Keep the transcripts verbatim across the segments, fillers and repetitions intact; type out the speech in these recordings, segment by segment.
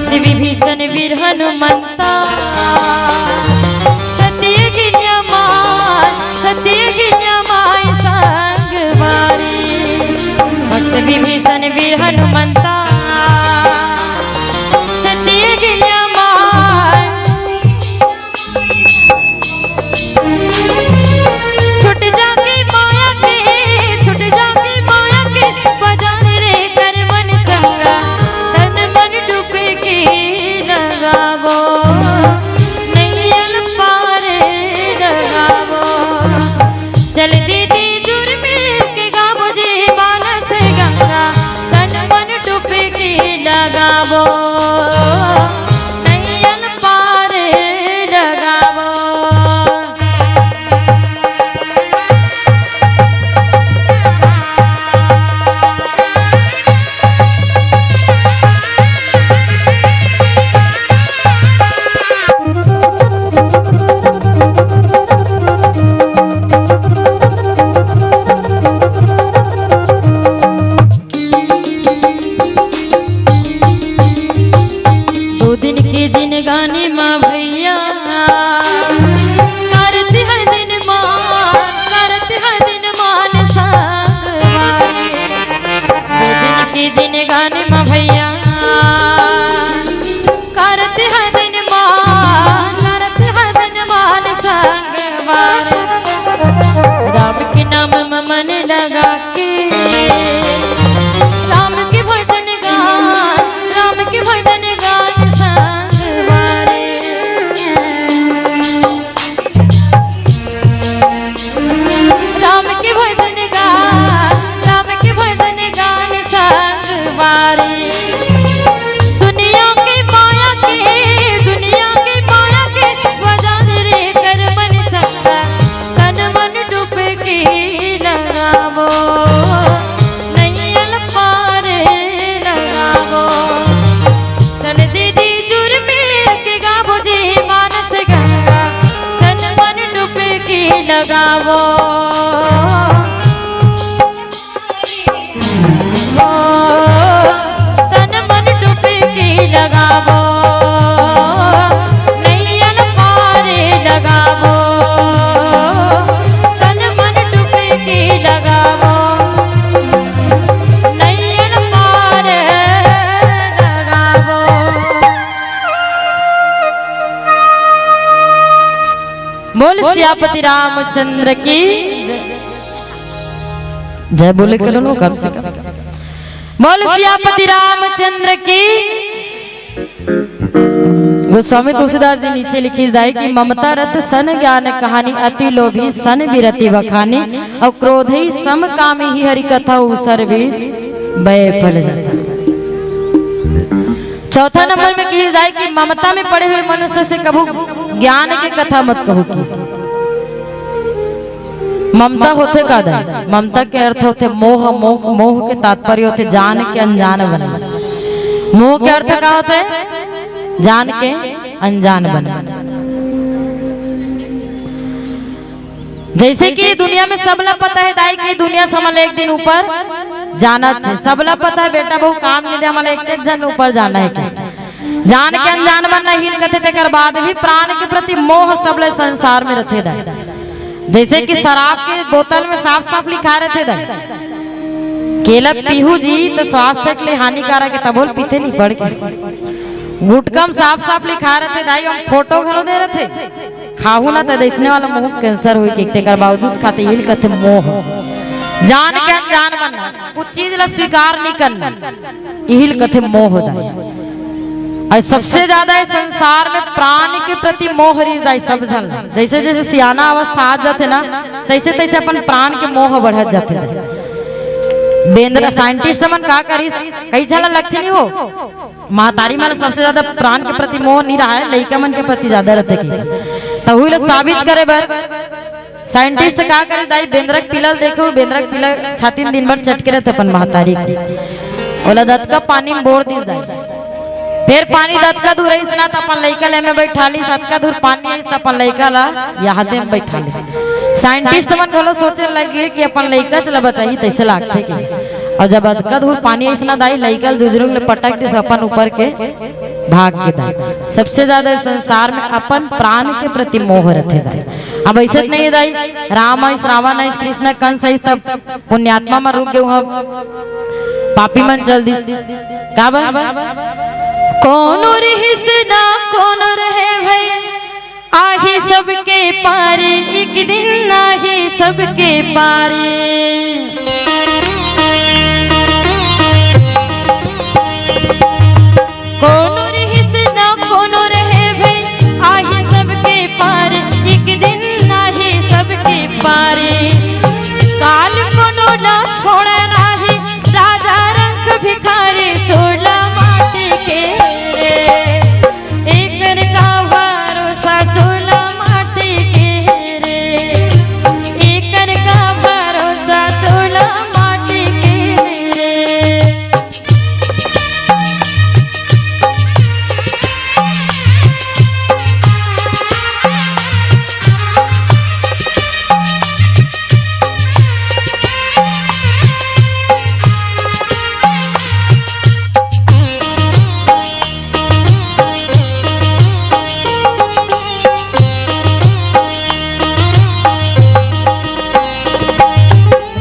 विभीषण वीर Hanumanta, सतिय Guinea माय, सतिय Guinea माय संगवारी। भक्त विभीषण वीर Hanumanta, सतिय Guinea माय। छूट जाके माया के, छूट जाके माया के बाजार रे कर मन चंगा, तन मन डूबे के लगावो, नैया ल पार लगावो। चल दीदी जुर्मी के गावो जी मानस गंगा, तन मन डूबे के लगावो, नैया ल पार लगावो। दो दिन के जिनगानी मा भैया, करत है दिन मान, करत है दिन मान संगवारी। दो दिन के जिनगानी मा भैया, करत है दिन मान, करत है दिन मान संगवारी। राम के नाम मा मन लगा के, राम के भजन गान, राम के भजन गान संगवारी। राम के भजन गान, राम के भजन गान संगवारी। दुनिया के माया के, दुनिया के माया के बाजार रे कर मन चंगा, तन मन डूबे के लगावो, नैया ल पार लगावो। चल दीदी जुर्मी के गावो जी मानस गंगा, तन मन डूबे के लगावो। ओ, तन मन डुबकी लगावो, नैया ल पार लगावो। तन मन डुबकी लगावो, नैया ल पार लगावो। बोल सियापति रामचंद्र की जय। बोले करो नो कम से कम। बोल सियापति रामचंद्र की। गोस्वामी तुलसीदास जी नीचे लिखिस दाई कि ममता रत सन ज्ञान कहानी, अति लोभी सन विरति बखानी, अउ क्रोधी सम कामी ही हरि कथा ऊसर बीज बय फल जाता। चौथा नंबर में किहिस दाई कि ममता में पड़े हुए मनुष्य से कभू ज्ञान के कथा मत कहू किहिस। ममता होथे का दाई? ममता के अर्थ होथे मोह, मोह, मोह के तात्पर्य होथे जान के अनजान बनना। मोह के अर्थ का होथे? जान के अनजान बनना। जैसे कि दुनिया में सबला पता है दाई कि दुनिया से हमन एक दिन ऊपर जाना छे, सबला पता है बेटा बहू काम नहीं दे, हमन एक एक झन ऊपर जाना है कि जान के अनजान बनना ही कथे, तेकर बाद भी प्राण के प्रति मोह सबले संसार में रथे दाई। जैसे कि शराब के बोतल में साफ साफ लिखा रथे दाई, केला पीहू जी तो स्वास्थ्य के लिए हानिकारक है, तभो ल पीथे नहीं पढ़ के। गुटखा में साफ साफ लिखा रथे दाई, हम फोटो घलो दे रथे, खाहू ना त दइसने वाला मुंह कैंसर होई के, तेकर बावजूद खाथे, इही ल कथे मोह। जान के अनजान बनना, कुछ चीज ला स्वीकार नहीं करना, इही ल कथे मोह दाई। अउ सबसे ज्यादा इस संसार में प्राण के प्रति मोह रहिस दाई सब झन ला। जैसे जैसे सियाना अवस्था आ जाथे ना, तैसे तैसे अपन प्राण के मोह बढ़त जाथे दाई। बेंदरा scientist मन का करिस, कई झन ला लगथे नहीं हो, महतारी मन सबसे ज्यादा प्राण के प्रति मोह नहीं रहा है, लइका मन के प्रति ज्यादा रहथे कि। त उही ला साबित करे बर scientist का करे दाई, बेंदरा के पिला ल देखे, बेंदरा के पिला छाती में दिन भर चटके रहथे अपन महतारी के। ओला दतका पानी में बोर दिस दाई, फेर पानी दतका दूर आइस ना त अपन लइका ल एमे बैठा लिस, अतका दूर पानी आइस त अपन लइका ला यादे में बैठा लिस। Scientist मन घलो सोचे लगे कि अपन लइका च ला बचाही, तैसे लागथे कि अउ जब अतका दूर पानी अइस ना दाई, लइका ल जुझुरुंग ले पटक दिस अपन ऊपर के, भाग गे दाई। सबसे ज्यादा संसार में अपन प्राण के प्रति मोह रथे दाई। अब अइसे त नइ हे दाई, राम अइस, रावण अइस, कृष्ण, कंस अइस, तब पुण्यात्मा मन रुक गे, उहाँ पापी मन चल दिस। काबर? कोनो रिहिस ना कोनो रहे भई, आही सबके पारी, एक दिन आही सबके पारी। कोनो रिहिस ना कोनो रहे भई, आही सबके पारी, एक दिन आही सबके पारी। काल कोनो ना छोड़े नाही, राजा रंक भिखारी, चोला माटी के रे। एकर का भरोसा, चोला माटी के रे। एकर का भरोसा, चोला माटी के रे।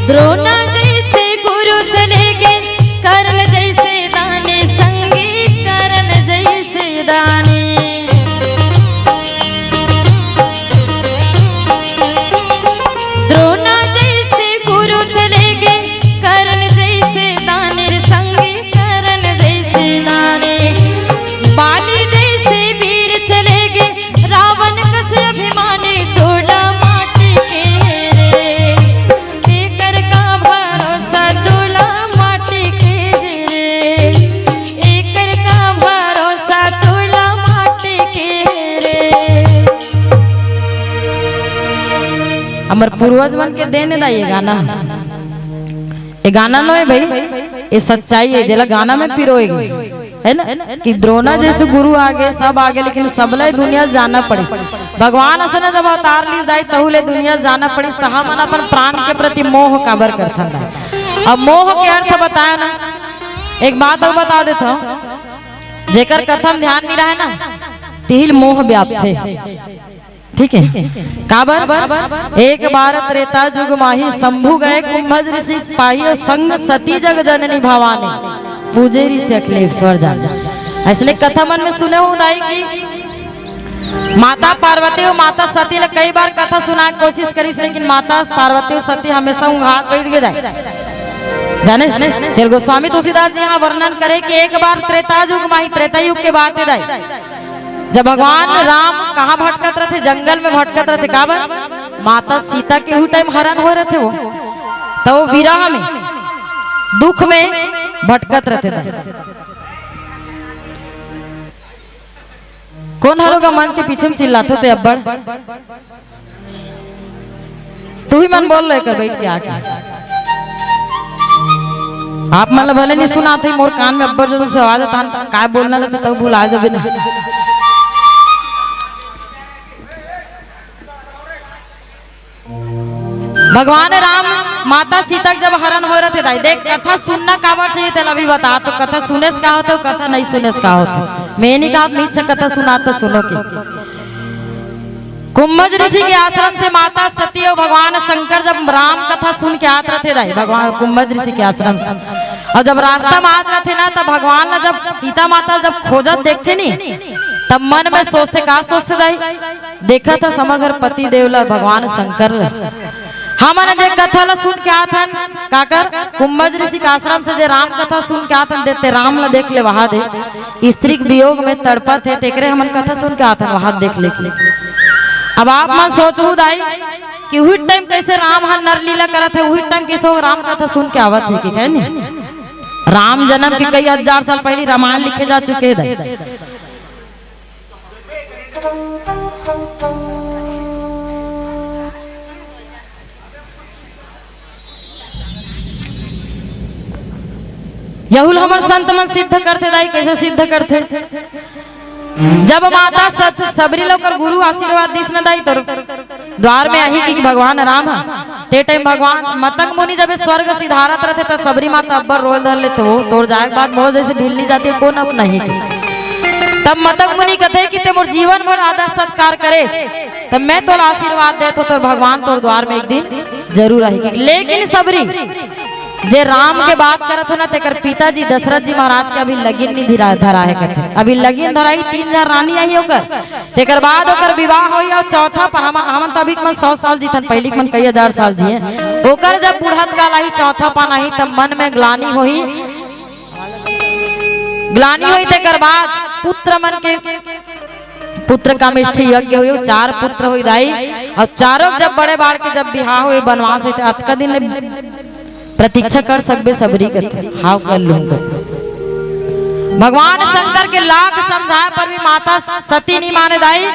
द्रोणा जइसे गुरु चले गे, कर्ण जइसे दानी संगी, कर्ण जइसे दानी। द्रोणा जइसे गुरु चले गे, कर्ण जइसे दानी रे संगी, कर्ण जइसे दानी। बाली जइसे वीर चले गे, रावण कस अभिमानी, चोला माटी के रे। एकर का भरोसा, चोला माटी के रे। एकर का भरोसा, चोला माटी के रे। हमर पूर्वज मन के देन हे ना ये गाना। ये गाना नोहे भई, ये सच्चाई हे, जेला गाना में पिरोए गे। हे ना? कि द्रोणा जइसे गुरु आगे, सब आगे, लेकिन सबला दुनिया जाना पड़िस। भगवान असन जब अवतार लिस दाई, तहू ले दुनिया जाना पड़िस, त हमन अपन प्राण के प्रति मोह काबर करथन दाई? अब मोह के अर्थ बताया ना, एक बात अउ बता देथंव, जेकर कथा म ध्यान नइ रहय ना, तिही ल मोह व्यापथे। ठीक हे, काबर? एक बार त्रेता जुग माही, शंभु गए कुंभज ऋषि पाही, अउ संग सती जग जननी भवानी, पूजे ऋषि अखिलेश्वर जानी। अइसने कथा मन में सुने होहू दाई कि माता पार्वती अउ माता सती ल कई बार कथा सुनाय के कोशिश करिस, लेकिन माता पार्वती अउ सती हमेशा उंघात बइठ गे दाई। जाने तेल गोस्वामी तुलसीदास जी इहाँ वर्णन करे कि एक बार त्रेता जुग माही, त्रेता युग के बात हे दाई, जब भगवान राम कहाँ भटकत रथे? जंगल में भटकत रथे। काबर? माता सीता के उही टाइम हरण होय रथे वो, त वो विरह में, दुख में भटकत रथे। कोन हरो गा मन के पीछू म चिल्लाथो ते अब्बड़? तुही मन बोल ले कर बइठ के आके। आप मन ल भले नइ सुनात हे, मोर कान में अब्बड़ जोर से आवाज आथे, काय बोलना रहिथे तब भुला जाबे ना। भगवान राम माता सीता के जब हरण होय रथे दाई, देख कथा सुनना काबर चाहिए तेला भी बता, तो कथा सुने से का होथे, कथा नइ सुने से का होथे। मैं नइ कहत मिछ कथा सुनात त सुनो के। कुंभज ऋषि के आश्रम से माता सती अउ भगवान शंकर जब राम कथा सुन के आत रथे दाई, भगवान कुंभज ऋषि के आश्रम से, अउ जब रास्ता में आत रथे ना, तब भगवान ला जब सीता माता जब खोजत देखथे नी, तब मन में सोचथे, का सोचथे दाई? देखत हे समग्र पति देव ला भगवान शंकर ला। हमन जे कथा ला सुन के आत हन, काकर कुंभज ऋषि के आश्रम से जे राम कथा सुन के आत हन, देते राम ला देख ले वहा दे। स्त्री के वियोग में तड़पत हे, तेकरे हमन कथा सुन के आत हन, वहा देख ले। अब आप मन सोचहू दाई कि उही टाइम कइसे राम ह नर लीला करत हे, उही टाइम कइसे वो राम कथा सुन के आवत हे, कि हे नी? राम जन्म के कई हजार साल पहिली रामायण लिखे जा चुके हे दाई। यहू ल हमर संत मन सिद्ध करथे दाई, कइसे सिद्ध करथे? जब माता सत-, सबरी ल ओकर गुरु आशीर्वाद दिस न दाई, तो द्वार में आही कि भगवान राम ह, ए टाइम भगवान मतंग मुनि जब स्वर्ग सिधारत रथे, त सबरी माता अब्बड़ रोल धर लेथे, "हो, तोर जाए के बाद मोर जइसे भिलनी जाति कोन अपनाही के।" तब मतंग मुनि कथे कि "ते मोर जीवन भर आदर सत्कार करेस, त मैं तोला आशीर्वाद देत हो, तोर भगवान तोर द्वार में एक दिन जरूर आही।" लेकिन सबरी, जे राम के बात करत हो ना, तेकर पिताजी दशरथ जी महाराज के अभी लगिन नहीं धिरा-, धरा हे कथे। अभी लगिन धराही, तीन झन रानी आही ओकर, तेकर बाद ओकर विवाह होही अउ चौथा पन, हम, हमन त अभी के मन सौ साल जीथन, पहिली के मन कई हजार साल जिए। ओकर जब बुढ़त काल आही, चौथा पन आही, तब मन में ग्लानी होही, ग्लानी होही, तेकर बाद पुत्र मन के, पुत्र कामेष्ठी यज्ञ होही, चार पुत्र होही दाई, अउ चारों जब बड़े बाढ़ के जब बिहाव होही, बनवास होही, त अतका दिन ले प्रतीक्षा कर सकबे सबरी कथे, हाव कर लूं कथे। भगवान शंकर के लाख समझाए पर भी माता सती नहीं माने दाई,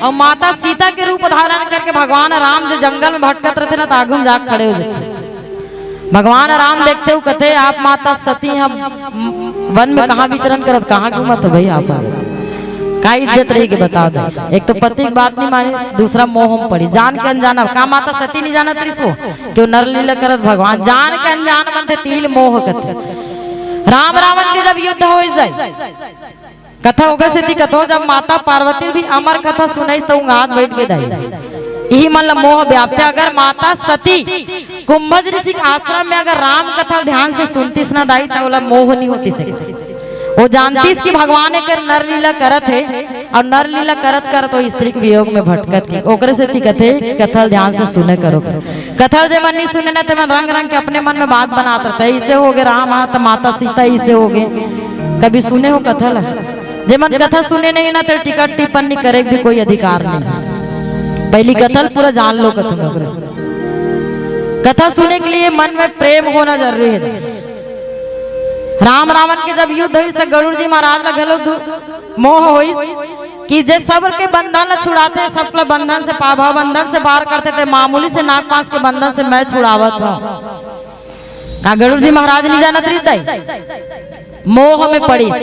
अउ माता सीता के रूप धारण करके भगवान राम जे जंगल में भटकत रथे ना, त आगू में जाके खड़े हो जाथे। भगवान राम देखथे, वो कथे, "आप माता सती हम वन में कहाँ विचरण करत, कहाँ घूमत हो भाई आप?" का इज्जत रही के बता दे। एक तो पति के बात नहीं माने, दूसरा मोह में पड़ी, जान के अनजान। अब का माता सती नहीं जानत रहिस वो कि वो नर लीला करत भगवान, जान के अनजान मन थे तिल मोह कथे। राम रावण के जब युद्ध होइस दाई, कथा ओकर सेती कथो, जब माता पार्वती भी अमर कथा सुनइस त उंगात बैठ गे दाई। इही मन ल मोह व्यापथे। अगर माता सती कुंभज ऋषि के आश्रम में अगर राम कथा ध्यान से सुनतिस ना दाई, त ओला मोह नहीं होतिस। वो जानतिस कि भगवान एकर नर लीला करत हे, अउ नर लीला करत करत वो स्त्री के वियोग में भटकत हे। ओकरे सेती कथे कि कथा ल ध्यान से सुने करो। कथा ल जेमन नहीं सुने ना, तेमन रंग रंग के अपने मन में बात बनात रहते, "इसे हो गए राम हा, त माता सीता इसे हो गए।" कभी सुने हो कथा ला? जेमन कथा सुने नहीं ना, ते टीका टिप्पणी करे के भी कोई अधिकार नहीं। पहली कथा ल पूरा जान लो, कथा में ओकरे से। कथा सुने के लिए मन में प्रेम होना जरूरी है। राम रावण के जब युद्ध होइस, त गरुड़ जी महाराज ला घलो दु-, मोह होइस कि जे सब के बंधन ला छुड़ाथे, सब के बंधन से, पाभा बंधन से बाहर करथे, ते मामूली से नागपाश के बंधन से मैं छुड़ावत हूँ। का गरुड़ जी महाराज नहीं जानत रहिस दाई? मोह में पड़िस।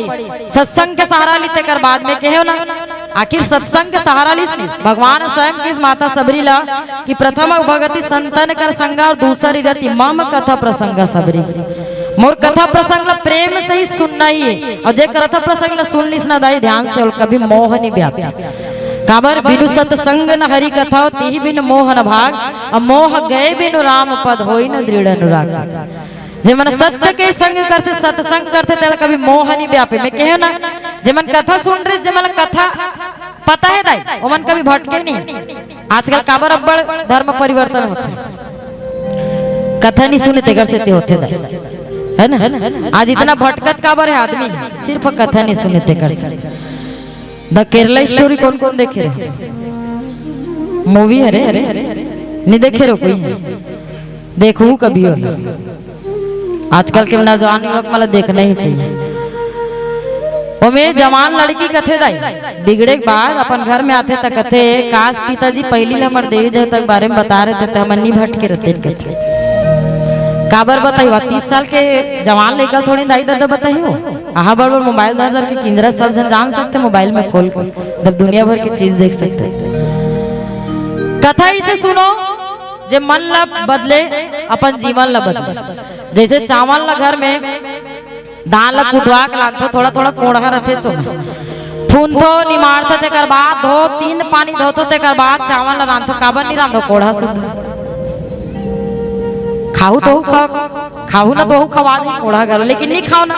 सत्संग के सहारा लिस तेकर बाद में कहेव ना, आखिर सत्संग के सहारा लिस नहीं। भगवान स्वयं किहिस माता सबरी ला कि "प्रथम भगति संतन कर संगा और दूसरी रति मम कथा प्रसंग सबरी।" मोर कथा प्रसंग ला प्रेम से ही सुनना ही है। अउ जे कथा प्रसंग ला सुन लिस ना दाई ध्यान से, ओला कभी मोह नहीं व्यापे। काबर बिनु सत्संग न हरि कथा, तिहि बिनु मोह न भाग, अउ मोह गए बिनु राम पद होई न दृढ़ अनुराग। जेमन सत्य के संग करथे, सत्संग करथे, तेला कभी मोह नहीं व्यापे। मैं कहेव ना, जेमन कथा सुन रहे, जेमन कथा पता है दाई, ओमन कभी भटके नहीं। आजकल काबर अब्बड़ धर्म परिवर्तन होथे, कथा नहीं सुने तेकर सेती होथे दाई, है ना? आज इतना भटकत काबर है आदमी, सिर्फ कथा नहीं सुने तेकर से। द केरला स्टोरी कौन कौन देखे रहे? मूवी हरे, नहीं देखे रहो कोई? देखू कभी होला। आजकल के नौजवान युवक मन ला देखना ही चाहिए। ओमे जवान लड़की कथे दाई, बिगड़े के बाद अपन घर में आथे त कथे, "काश पिताजी पहिली ले हमर देवी देवता के बारे में बता रहे थे, त हमन नहीं भटके रहते," कथे। काबर बताई, वह तीस साल के जवान लइका थोड़ी दाई ददा बताही हो। आहा बड़ बड़ मोबाइल धर धर के किंजरा, सब झन जान सकथे मोबाइल में खोल के, जब दुनिया भर के चीज देख सकथे। कथा इसे सुनो, जे मन ला बदले, अपन जीवन ला बदले। जैसे चावल ला घर में धान ला कुटवा के लानथो, थोड़ा थोड़ा कोड़हा रथे चोमा, फूनथो, निमारथो, तेकर बाद धो, तीन पानी धोथो, तेकर बाद चावल ला रांधथो। काबर नहीं रांधो? कोड़हा सुद्ध। खाहू तो खा, खाहू ना तो खवा दे कोड़हा घलो, लेकिन नहीं खाओ ना।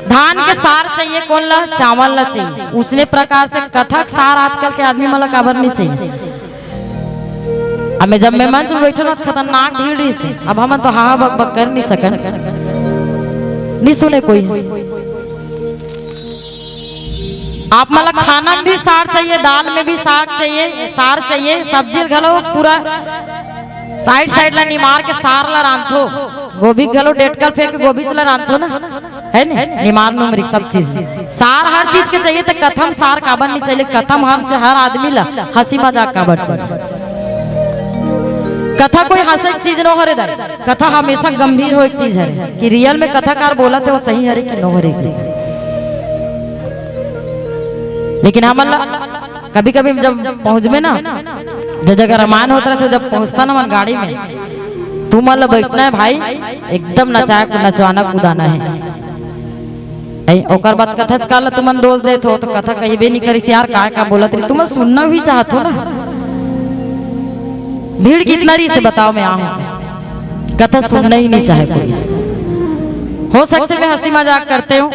धान के सार चाहिए, कौन ला? चावल ला चाहिए। उसने प्रकार से कथा के सार आजकल के आदमी मन ला काबर नहीं चाहिए? अब मैं, जब मैं मंच में बैठल हूँ, खतरनाक भीड़ रहिस हे। अब हमन तो हाहा बक बक कर नहीं सकन, नहीं सुने कोई। आप मन ला खाना में भी सार चाहिए, दाल में भी साग चाहिए, सार चाहिए, सब्जी घलो पूरा साइड साइड ला निमार के सार ला रांधथो, गोभी घलो डेटकल फेंक के गोभी ला रांधथो ना। है ने? निमार नुमरी सब चीज। सार हर चीज के चाहिए, तो कथा म सार काबर नहीं चाहिए? कथा म हर, हर आदमी ला हंसी मजाक काबर चाहिए? कथा कोई हंसे के चीज नो हरे दाई, कथा हमेशा गंभीर होए के चीज हरे, कि रियल में कथाकार बोलत हे वो सही हरे कि नो हरे। लेकिन हमन ला कभी कभी जब पहुंचबे ना, जब जगह रामायण होत रहिथे, जब पहुंचथन हमन गाड़ी में, तुमन ल बैठना हे भाई, एकदम नचाए, नचवाना कुदाना हे। ऐ, ओकर बाद कथा च काला तुमन दोष देत हो, त कथा कहिबे नहीं करिस यार, का का बोलत रही, तुमन सुनना भी चाहत हो ना। भीड़ कितना रहिस हे बताओ, मैं आहूं, कथा सुनना ही नहीं चाहे कोई। हो सकथे मैं हंसी मजाक करते हूं,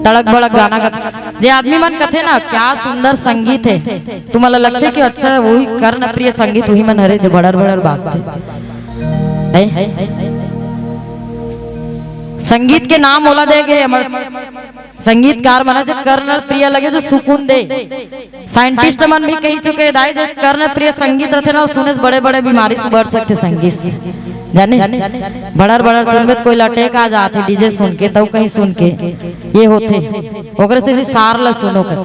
तड़क भड़क गाना गा, जे आदमी मन कथे ना, क्या सुंदर संगीत हे, तुमन ल लगथे कि अच्छा, वही कर्णप्रिय संगीत, वही मन हरे जो बड़र बड़र बाजथे। हैं? संगीत के नाम ओला दे गे, हमर संगीतकार मन ह, जो कर्णप्रिय लगे, जो सुकून दे। साइंटिस्ट मन भी कही चुके हे, दाई, जो कर्णप्रिय संगीत रथे ना, वो सुने से बड़े बड़े बीमारी से बच सकथे संगीत से। जाने, बड़र बड़र सुनबे त कोई ल अटैक आ जाथे डीजे सुन के, तब कहीं सुन के ये होथे। ओकरे से भी सार ल सुनो कथे।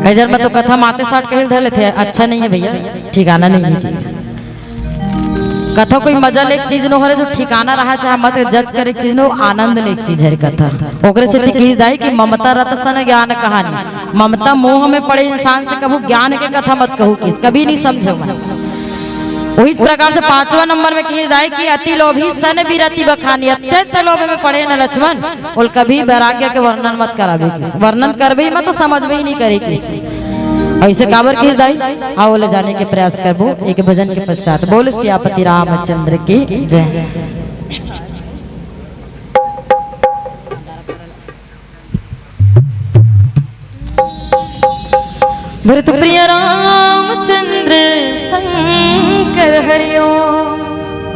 कई झन में तो कथा माते साठ कहिल धर लेथे, अच्छा नहीं है भैया, ठिकाना नहीं है। कथा कोई मजा ले के चीज नो हरे, जो ठिकाना रहा चाहे मत, जज करे के चीज नो, आनंद ले के चीज हरे कथा। ओकरे सेती किहिस दाई कि ममता रत सन ज्ञान कहानी। ममता मोह में पड़े इंसान से कभू ज्ञान के कथा मत कहू किहिस, कभी नहीं समझो। वही प्रकार से पांचवा नंबर में किहिस दाई कि अति लोभी सन बिरति बखानी, अत्यंत लोभ में पड़े न लक्ष्मण, ओला कभी वैराग्य के वर्णन मत कराबे किहिस। वर्णन करबे ही मत तो समझबे ही नहीं करे किहिस। ऐसे काबर किहिस दाई, आओ ले जाने के प्रयास करबो एक भजन के पश्चात। बोल सियापति रामचंद्र की जय। भरत प्रिय रामचंद्र शंकर हरिओम।